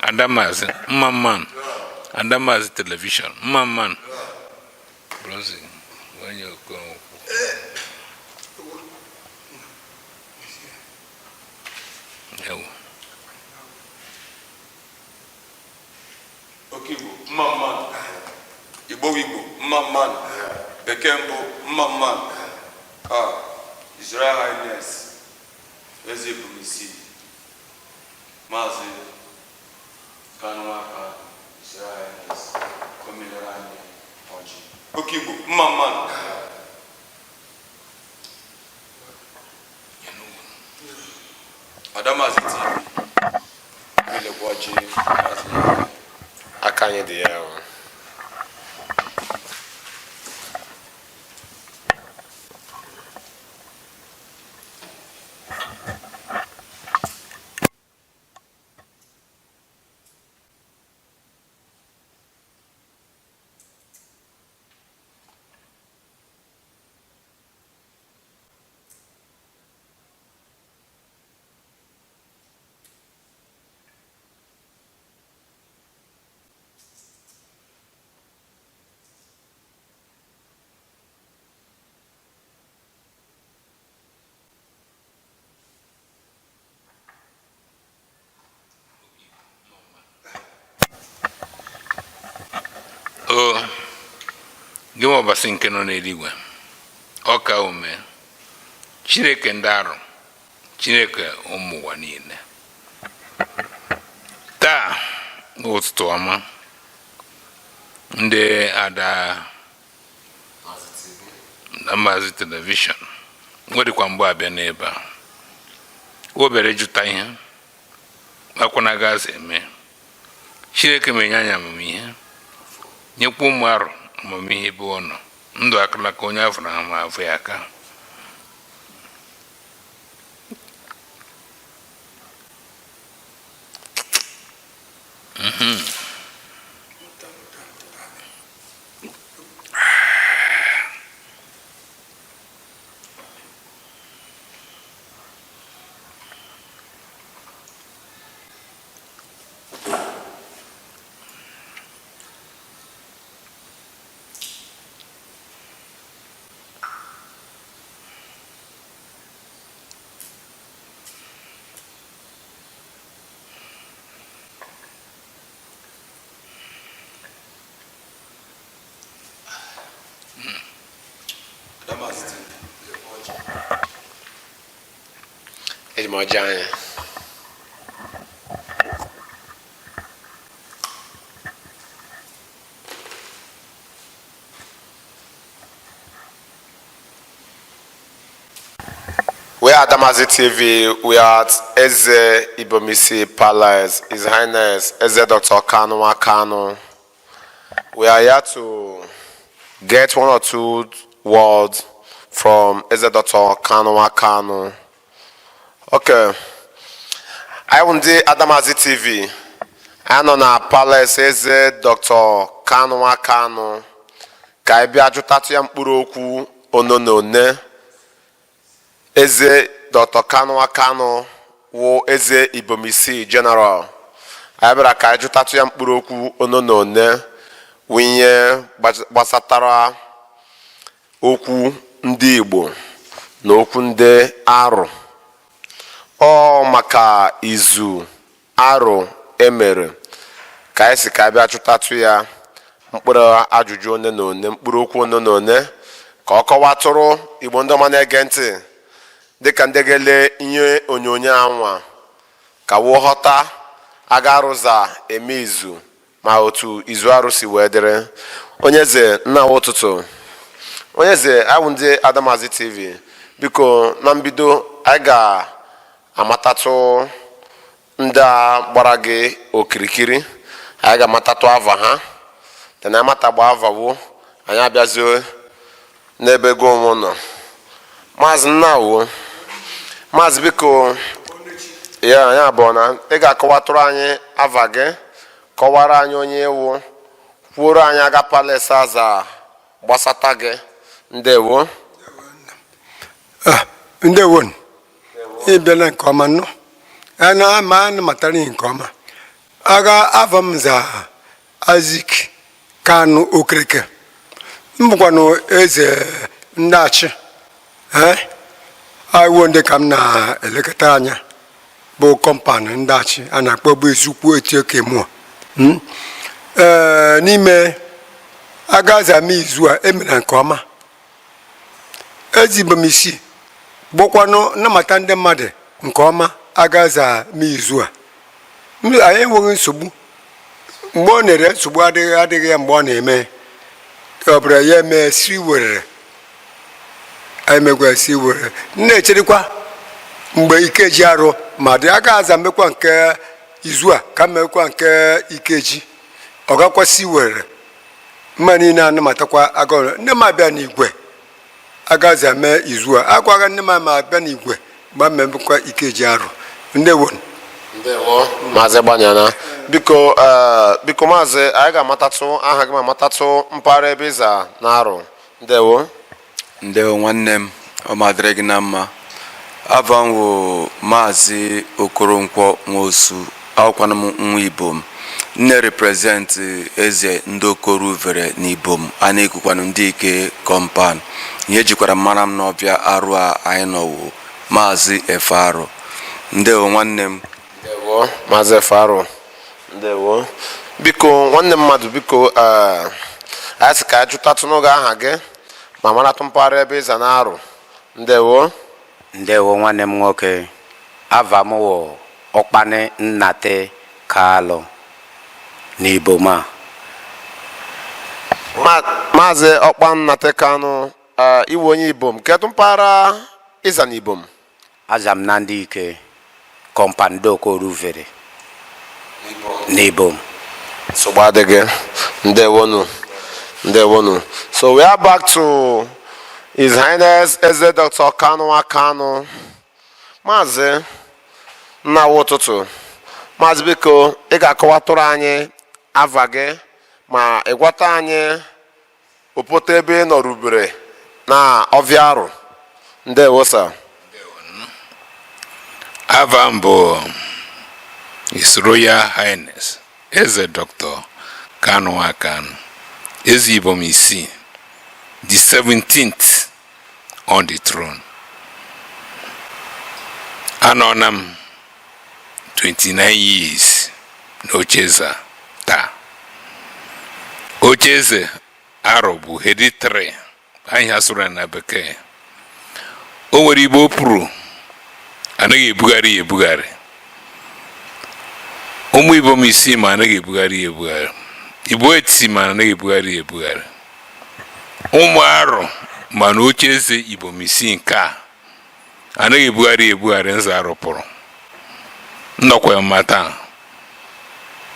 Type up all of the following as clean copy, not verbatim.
Adamazi, mma mma nụ. Adamazi television, mma mma nụ. Bronze, onye Okonkwo. Ewu. Oke Igbo mma mma nụ. Igbo Igbo mma mma nụ. Bekee mbụ mma mma nụ. Ah, His Royal Highness Eze Ibomisi Maazị Kanu Nwaka, His Royal Highness, o melere anyị ọjị. Oke Igbo mma mma nụ. Adamazi TV melekwa ọjị Maazị Aka anyị dị ya o. O gị nwa Ọbasi nke nọ n'eluigwe, ọka ome, Chineke ndị arụ, Chineke ụmụ ụwa niile, taa ụtụtụ ọma ndị ada Adamazi television nwedịkwa mgbe abịa n'ebe a o bịara ịjụta ihe makwana gaza eme. Chineke menye anyị amamihe, nyekwa ụmụ arụ amamihe ebe ọ nọ, ndụ akalaka onye afụrụ ahụ ma afụ ya aka. Eji m ọjị anyị. We are Adamazi TV. We are at Eze Ibomisi Palace, His Highness Eze Dr. Kanu Kanu. We are here to get one or two words from Eze Dr. Kanu Kanu. Okay. Anyị bụ ndị Adamazi TV. Anyị nọ na Palace Eze Dr. Kanu Kanu ka anyị bịa jụtatụ ya mkpụrụ okwu ono na one. Eze Dr. Kanu Kanu wụ Eze Ibomisi General. Anyị bịara ka anyị jụtatụ ya mkpụrụ okwu ono na one wụ ihe gbasatara okwu ndị Igbo na okwu ndị arụ. Ọ maka izu arụ emere ka anyị si ka anyị bịa jụtatụ ya mkpụrụ ajụjụ one na one, mkpụrụ okwu one na one, ka ọ kọwatụrụ Igbo ndị ọma na-ege ntị dịka ndị ga-ele ihe onyonyo anwa ka wụ ghọta aga arụza eme izu ma otu izu arụ si wee dịrị. Onye eze, nna ụtụtụ. Onye eze, awụ ndị Adamazi TV. Biko, na mbido anyị ga-amatatụ ndị a gbara gị okirikiri, anyị ga-amatatụ ava ha, then amatagba avawo, anyị abịazie n'ebe gị onwe nọ. Maazị Nnawo, maazị, biko, ya anyị abụọ na ị ga-akọwatụrụ anyị ava gị, kọwara anyị onye ewu, kwuoro anyị aga palace aza gbasata gị. Ndewo. Ah, ndewo. Ị bịala nke ọma nụ. Na ma anụ matara ihe nke ọma. Agha afọ m za Isaac Kanu Okereke. M bụkwanụ eze ndachi. Ee, awụ ndị ka m na-elekọta anya bụ compound ndachi a na-akpọ bụ Ezukwu Etioke mụọ. Ee, n'ime agazi ama izu a emere nke ọma. Eze Ibom Isii gbọkwanụ nnamata ndị mmadụ nke ọma. Agazi ama izu a, anyị enweghị nsogbu. Mgbe ọ na-ere, nsogbu adịghị ya. Mgbe ọ na-eme, ọ bụrụ ya eme si werere, anyị megwa si werere. M na-echerekwa mgbe ikeji arụ ma dị aka aza mekwa nke izu a ka mekwa nke ikeji, ọ gakwa si werere. Mma niile anamatakwa agụrụ nne m abịa n'igwe agazi eme izu a akwaghị nne m ama abịa n'igwe mgbe m mekwa ikeji arụ. Ndewo. Ndewo, Maazị Gbanyana. Biko, biko maazị, anyị ga-amatatụ aha gị ma matatụ mpaghara ebe ịza na-arụ. Ndewo. Ndewo nwanne m, ọ ma dịrị gị na mma. Ava m wụ Maazị Okoronkwo Nwosu, awụkwana m nwa Ibom. Nne represent eze ndị Okoruvere na Ibom a na-ekwukwanụ ndị ike compound. Ihe jikwara mara m n'ọbịa arụ a anyị nọwụ Maazị Efe Arụ. Ndewo nwanne m. Ndewo, Maazị Efe Arụ, ndewo. Biko nwanne mmadụ, biko, anyị sị ka anyị jụtatụ n'oge aha gị ma maratụ mpaghara ebe ịza na-arụ. Ndewo. Ndewo nwanne m nwoke. Ava m wụ Ọkpani Nnate Kalụ n'Ibom a. Maazị Ọkpannate Kanụ, iwe onye Ibom, kedu mpaghara ịza na Ibom? Aza m na ndị ike compound Okoruvere n'Ibom. Nsogbu adịghị. Ndewonu, ndewonu. So we are back to His Highness Eze Dr. Kanu Kanu. Maazị nnawa, ụtụtụ. Maazị, biko, ị ga-akọwatụrụ anyị ava gị ma ị gwata anyị opoto ebe ị nọrubere na ọvịa arụ. Ndewo sir. Ava m bụ His Royal Highness Eze Dr. Kanu Kanu, Eze Ibom Isii, the 17th on the throne. Anọna m 29 years n'ocheeze a taa. Ocheeze arọ bụ hereditary, anyị asụrụ ya na bekee. O nwere igbo pụrụ anaghị ebugharị ya ebugharị. Ụmụ Ibom Isii ma anaghị ebugharị ya ebugharị, Igbo etiti ma anaghị ebugharị ya ebugharị, ụmụ arụ ma na oche eze Ibom Isii nke a anaghị ebugharị ya ebugharị. Nza arụpụrụ nnọkwa ma taa,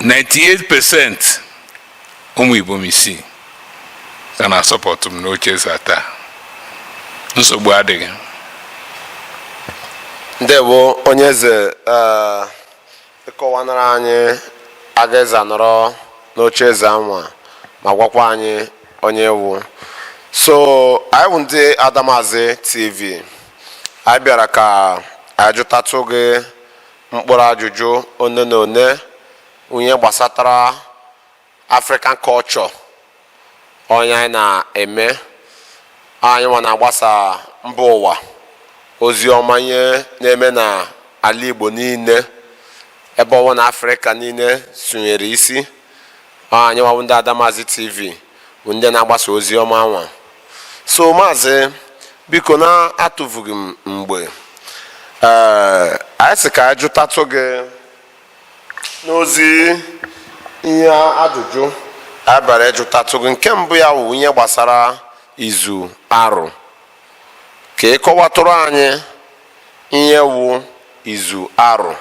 98% ụmụ Ibom Isii ka na-asọpọtụ m n'oche eze a taa. Nsogbu adịghị. Ndewo onye eze. Ịkọwanara anyị aga eze nọrọ n'oche eze anwa ma gwakwa anyị onye ewu. So anyị bụ ndị Adamazi TV. Anyị bịara ka anyị jụtatụ gị mkpụrụ ajụjụ one na one onye gbasatara African culture onye anyị na-eme. Anyị nwa na-agbasa mba ụwa ozi ọma ihe na-eme na ala Igbo niile, ebe ọnwa na Afrịka niile sonyere isi. Anyị nwa bụ ndị Adamazi TV bụ ndị na-agbasa ozi ọma anwa. So maazị, biko, na-atụfughị m mgbe, ee, anyị sị ka anyị jụtatụ gị n'ozi ihe ajụjụ anyị bịara ịjụtatụ gị. Nke mbụ ya wụ ihe gbasara izu arụ, ka ị kọwatụrụ anyị ihe wụ izu arụ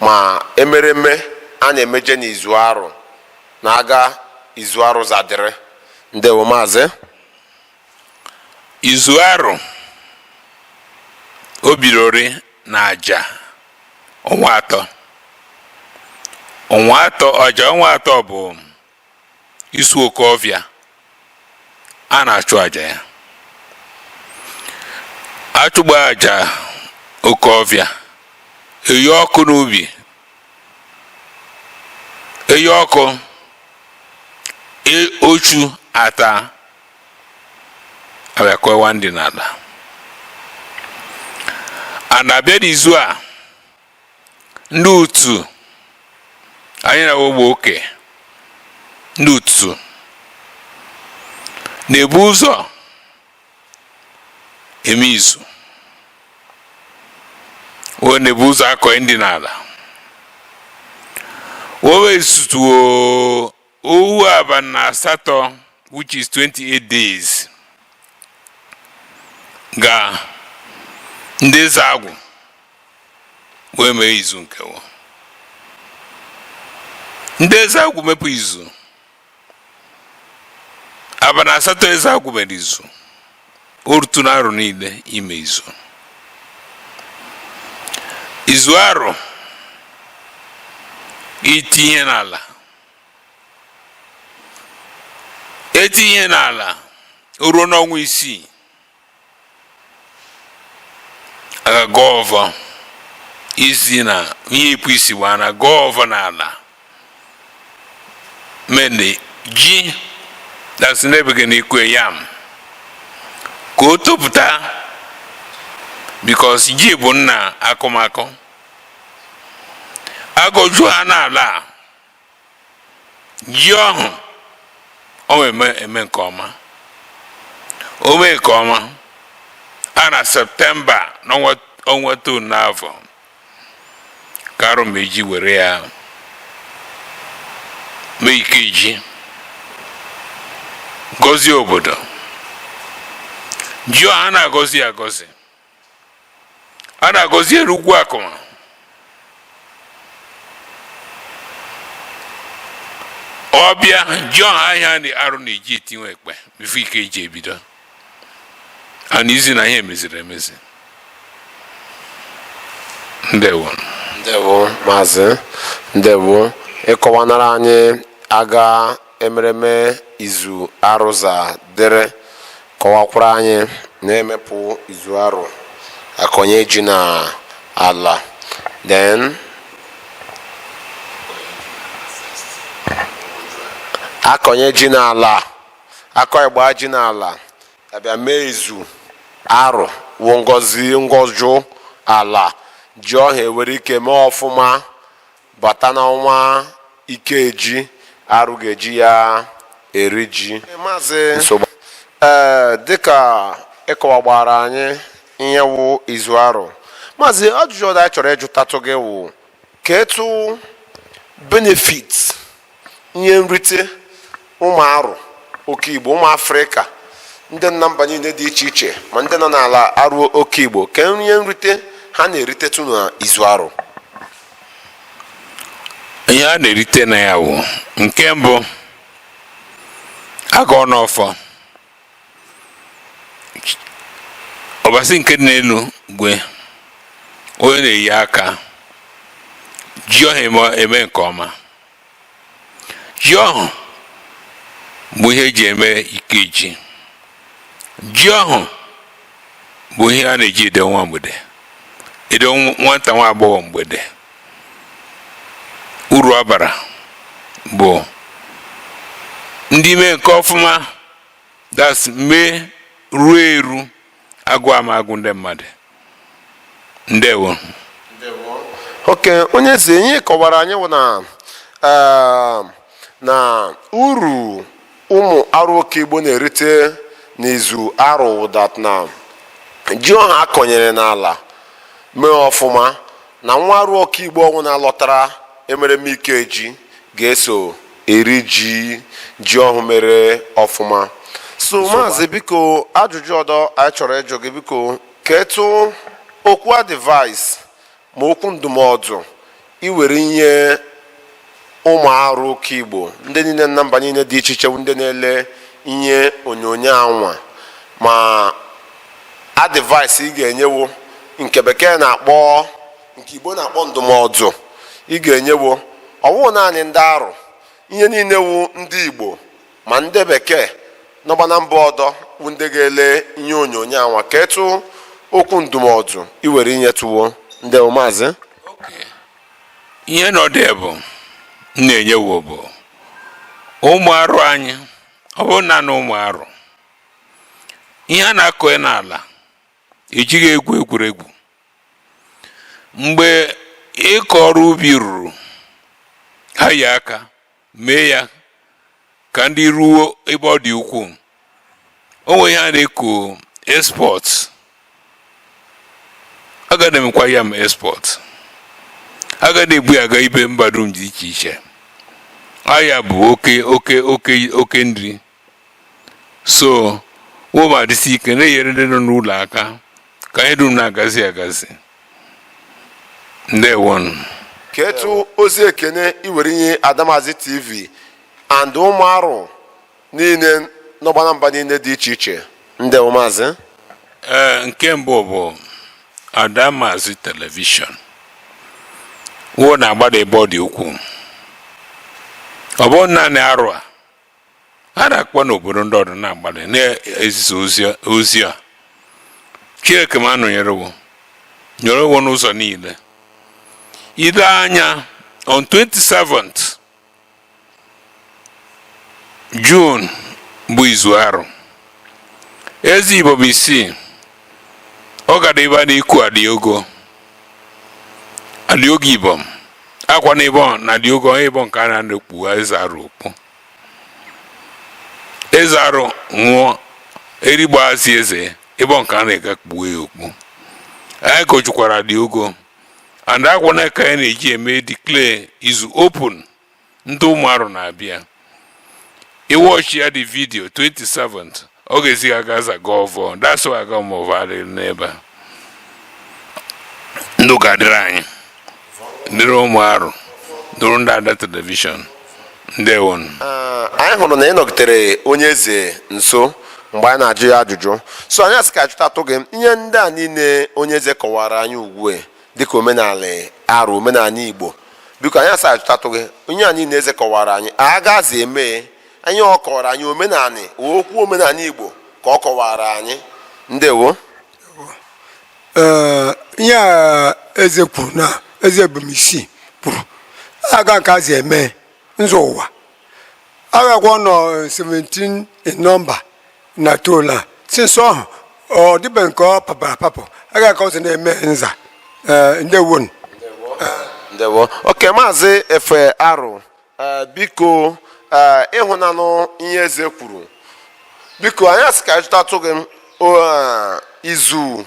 ma emereme a na-emeje n'izu arụ na-aga izu arụ zadịrị. Ndewo maazị. Izu arụ o bidori na aja ọnwa atọ, ọnwa atọ. Aja ọnwa atọ bụ isu oke ọfịa a na-achụ aja ya, achụgba aja oke ọfịa, eyi ọkụ n'ubi. Ụmụ arụ niile, ndị Eyi ọkụ ochu ata abịa kọwa ndị n'ala a na-abịa n'izu a. Ndị otu anyị na-ogbe oke, ndị otu na-ebu ụzọ eme izu, o na-ebu ụzọ akọ ndị n'ala o wee sutuo owu abalị na asatọ, which is 28 days, ga ndị eze agwụ wee mee izu nke wo. Ndị eze agwụ mepụ izu abalị 8. Eze agwụ mere izu o rutu na arụ niile ime izu. Izu arụ itinye n'ala, etinye n'ala, o ruo n'ọnwa 6, aga ọvọ isi na ihe ịpụ isi gbana gọọ ọvọ n'ala mene ji dasị n'ebege na ikwe yam ka o topụta, because ji bụ nna akụmakụ. Agọju ha n'ala a, ji ọhụ ọ eme eme nke ọma, o mee nke ọma a na September n'ọnwa ọnwa 2 n'afọ ka arụ ma eji were ya mee ike ji gọzie obodo. Ji ọha na-agọzi agọzi, a na-agọzi erugwu akụma. Ọbịa ji ọha ahịa na arụ na-eji etinwe ekpe before ike eji ebido a na izi na ihe meziri emezi. Ndewo. Ndewo, maazị, ndewo. Ịkọwanara anyị aga emereme izu arụza dịrị, kọwakwara anyị na-emepụ izu arụ akọnye ji na ala, then akọnye ji n'ala, akọ ịgba ji n'ala, abịa mee izu arụ wụ ngozi ngọjụ ala, ji ọha ewere ike mee ọfụma, bata n'ọnwa ikeji, arụ ga-eji ya eri ji. Maazị, nsogbu ee, dịka ịkọwagbara anyị ihe wụ izu arụ, maazị, ajụjụ ọdụ anyị chọrọ ịjụtatụ gị wụ ka etu benefit, ihe nrite ụmụ arụ oke Igbo, ụmụ Afrịka, ndị nna mba niile dị iche iche, ma ndị nọ n'ala arụ oke Igbo, ka ihe nrite ha na-eritetụ na izu arụ. Ihe a na-erite na ya wụ nke mbụ, agọ n'ọfọ ọbasi nke dị n'elu gwe onye na-eyi aka ji ọha eme nke ọma. Ji ọhụ bụ ihe eji eme ike ji. Ji ọhụ bụ ihe a na-eji ede nwa mgbede, ede nwata nwa agbọghọ mgbede. Uru ọ bara bụ ndị mee nke ọfụma, that's mee ruo eru agụ ama agụ ndị mmadụ. Ndewo. Oke onye eze, ihe kọwara anyị wụ na na uru ụmụ arụ oke Igbo na-erite n'izu arụ that na ji ọha akọnyere n'ala mee ọfụma, na nwa arụ oke Igbo ọnwụ na-alọtara emereme ike ji ga-eso eri ji, ji ọhụ mere ọfụma. So maazị, biko, ajụjụ ọdọ anyị chọrọ ịjụ gị, biko, ketu okwu advice ma okwu ndụmọdụ iwere ihe ụmụ arụ oke Igbo, ndị niile na mba niile dị iche iche, ndị na-ele ihe onyonyo anwa, ma advice ị ga-enyewo, nke bekee na-akpọ, nke Igbo na-akpọ ndụmọdụ, ị ga-enyewo ọwụ naanị ndị arụ ihe niile wu ndị Igbo ma ndị bekee nọgba na mba ọdọ wụ ndị ga-ele ihe onyonyo anwa, ka etu okwu ndụmọdụ iwere inyetụwo ndị maazị. Ihe nọdụ bụ M na-enye wo bụ ụmụ arụ anyị, ọ bụrụ na na ụmụ arụ ihe a na-akọ n'ala ejighị egwu egwuregwu. Mgbe ịkọ ọrụ ubi ruru, ha yi aka mee ya ka ndị ruo ebe ọ dị ukwuu. O nwere ihe a na-eku export, aga emekwa ya m export, aga na-ebu ya aga ibe mba dum dị iche iche. Aya bụ oke oke oke oke nri. So woma dịsi ike na-enyere ndị nọ n'ụlọ aka ka anyị dum na-agazi agazi. Ndewonu. Ketu ozi ekene iwere nye Adamazi TV and ụmụ arụ niile nọgba na mba niile dị iche iche. Ndewo, maazị. Ee, nke mbụ bụ Adamazi Television wo na-agbada ebe ọ dị ukwuu. Ọ bụrụ naanị arụ a a na-akpọ n'obodo ndị ọdụ na-agbada na-ezisa ozi a. Chineke ma nọnyere wo, nyere wo n'ụzọ niile. Ile anya on 27th June bụ izu arụ eze Ibom isii. Ọ gara ebe a na-eku Adiogo, Adiogo Ibom akwa n'ebe ọ na Adiogo ebe nke a na-ekpu eze arụ okpu. Eze arụ nwụọ, erigbazi eze ebe nke a na-ega kpuo ya okpu. Anyị gojukwara Adiogo and akwa na ka anyị na-eji eme declare izu open. Ndị ụmụ arụ na-abịa iwatch ya the video 27th. Ọ ga-esi aga aza gọvọ. That's why aga m ọvarị n'ebe a. Ndụ ga-adịrị anyị, dịrị ụmụ arụ, dịrị ndị Ada Television. Ndewonu. Anyị hụrụ na ị nọgitere onye eze nso mgbe anyị na-ajụ ya ajụjụ, so anyị asị ka ajụtatụ gị ihe ndị a niile onye eze kọwara anyị ugbu a dịka omenala arụ, omenala Igbo. Biko, anyị asị ajụtatụ gị ihe a niile eze kọwara anyị, agazi eme anyị ọ kọwara anyị omenala okwu omenala Igbo ka ọ kọwara anyị. Ndewo. Ee, ihe a eze kwuru na eze ebumisi kwuru aga nke azi eme nzọ ụwa agakwa nọ 17 in number na tola since ọhụ ọ dịbe nke ọ papara apapụ aga ka ọ sị na-eme nza. Ee, ndewonu. Ndewo. Oke maazị Efe Arụ, biko, ịhụnanụ ihe eze kwuru. Biko, anyị asị ka anyị jụtatụ gị izu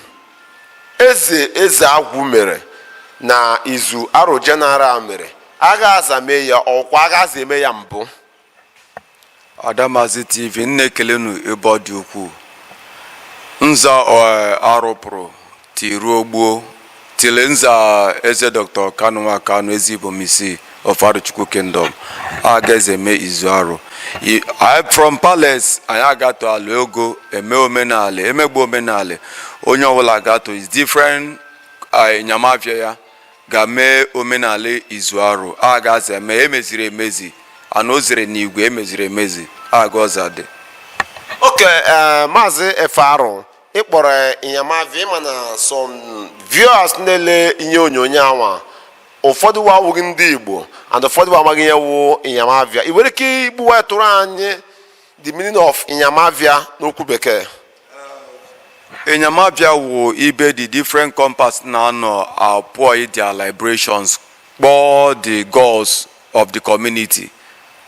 eze agwụ mere na izu arụ general mere, agha aza mee ya ọkwa agha aza eme ya mbụ. Adamazi TV, nna, ekele unu ebe ọ dị ukwuu. Nza arụpụrụ tiruo gbuo tili nza eze Dr. Kanu nwa Kanu, eze Ibomisi of Arochukwu Kingdom, aga eze eme izu arụ. From palace anyị agatọ ala ogo eme omenala, emegbu omenala. Onye ọbụla agatọ is different enyamafia ya ga-mee omenala izu arụ a ga-aza eme. Emeziri emezi ana o zere n'igwe, emeziri emezi aga ọza dị. Oke maazị Efe Arụ, ịkpọrọ ịnyamavia, ịma na some viewers na-ele ihe onyonyo anwa, ụfọdụ wa awụghị ndị Igbo and ụfọdụ wa amaghị ihe wụ ịnyamavia. Ị nwere ike igbuwa tụrụ anyị the meaning of ịnyamavia n'okwu Bekee? Enyamabịa wụ ibe the different compounds na-anọ apụọ their libations, kpọọ the gods of the community.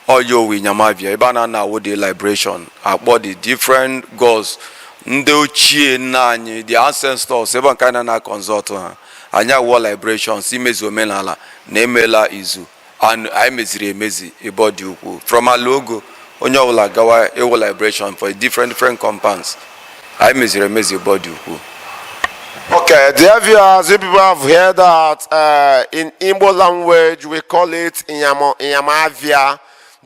Oyo wụ enyamabịa, ebe a na-ana awụ the libation, akpọ the different gods, ndị ochie nna anyị, the ancestors, ebe nke anyị na consult ha. Anyị awụọ libations imezi omenala na emela izu and anyị meziri emezi ebe ọ dị ukwuu. From ala ogo, onye ọbụla gawa ịwụ libation for different different compounds. Anyị meziri emezi ebe ọ dị ukwuu. Okay, dear viewers, you people have heard that in Igbo language we call it Inyamo, Inyamavia.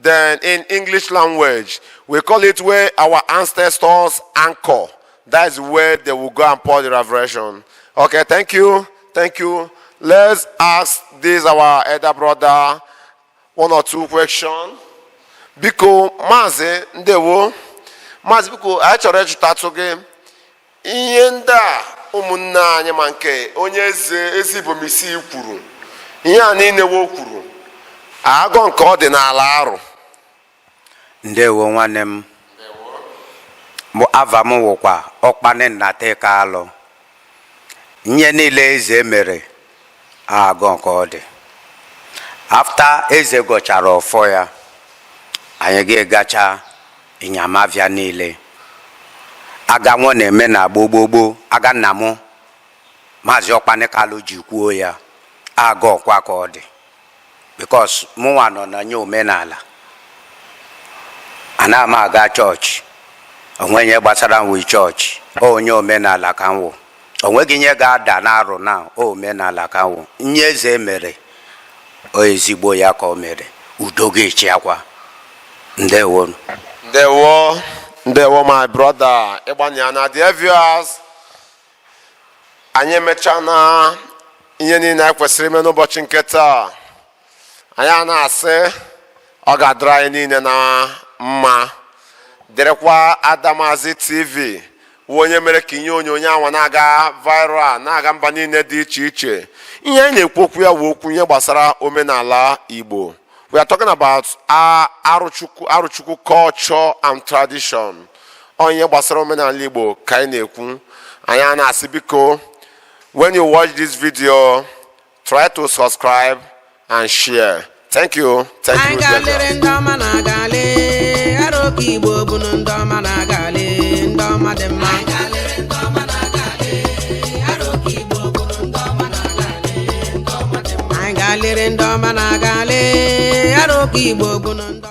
Then in English language, we call it where our ancestors anchor. That is where they will go and pour the revelation. Okay, thank you. Thank you. Let's ask this our elder brother one or two questions. Biko, Maazị, ndewo. Maazị, biko, anyị chọrọ ịjụtatụ gị ihe ndị a ụmụnne anyị ma nke onye eze ezi Ibomisi kwuru, ihe a niile wo kwuru. Agọ nke ọ dị n'ala arụ. Ndewo nwanne m. Mụ ava m wụkwa Ọkpani Nnate Kalụ. Ihe niile eze mere, agọ nke ọ dị. After eze gọchara ọfọ ya, anyị ga-egacha ịnyamavịa niile aga nwa na-eme na gboo gboo gboo aga nna m Maazị Ọkpani Kalụ ji kwuo ya, agọ kwa ka ọ dị, because mụnwa nọ na nye omenala. Ana m aga chọọchị, onwe ihe gbasara m wi chọọchị. Onye omenala ka m wụ. Onweghị ihe ga-ada n'arụ na omenala ka m wụ. Nye eze mere o, ezigbo ya ka o mere. Udo ga-echi akwa. Ndewo. Ndewo, ndewo, my brother. Ịgbanye na dear viewers, anyị emechaa na ihe niile anyị kwesịrị ime n'ụbọchị nke taa. Anyị a na-asị ọ ga-adịrị anyị niile na mma, dịrịkwa Adamazi TV wụ onye mere ka ihe onyonyo anwa na-aga viral, na-aga mba niile dị iche iche. Ihe anyị na-ekwu okwu ya wụ okwu ihe gbasara omenala Igbo. We are talking about Arụchukwu, Arụchukwu culture and tradition. Ọ ihe gbasara omenala Igbo ka anyị na-ekwu. Anyị a na-asị, biko, when you watch this video, try to subscribe and share. Thank you, thank you. Anyị ga-alere ndị ọma na-agali Arọ Igbo bụnụ ndị ọma na-agali, ndị ọma dị mma. Anyị ga-alere ndị ọma na-agali Arọ Igbo bụnụ ndị ọma na-agali, ndị ọma dị mma. Anyị ga-alere ndị ọma na-agali Arọ Igbo bụnụ ndị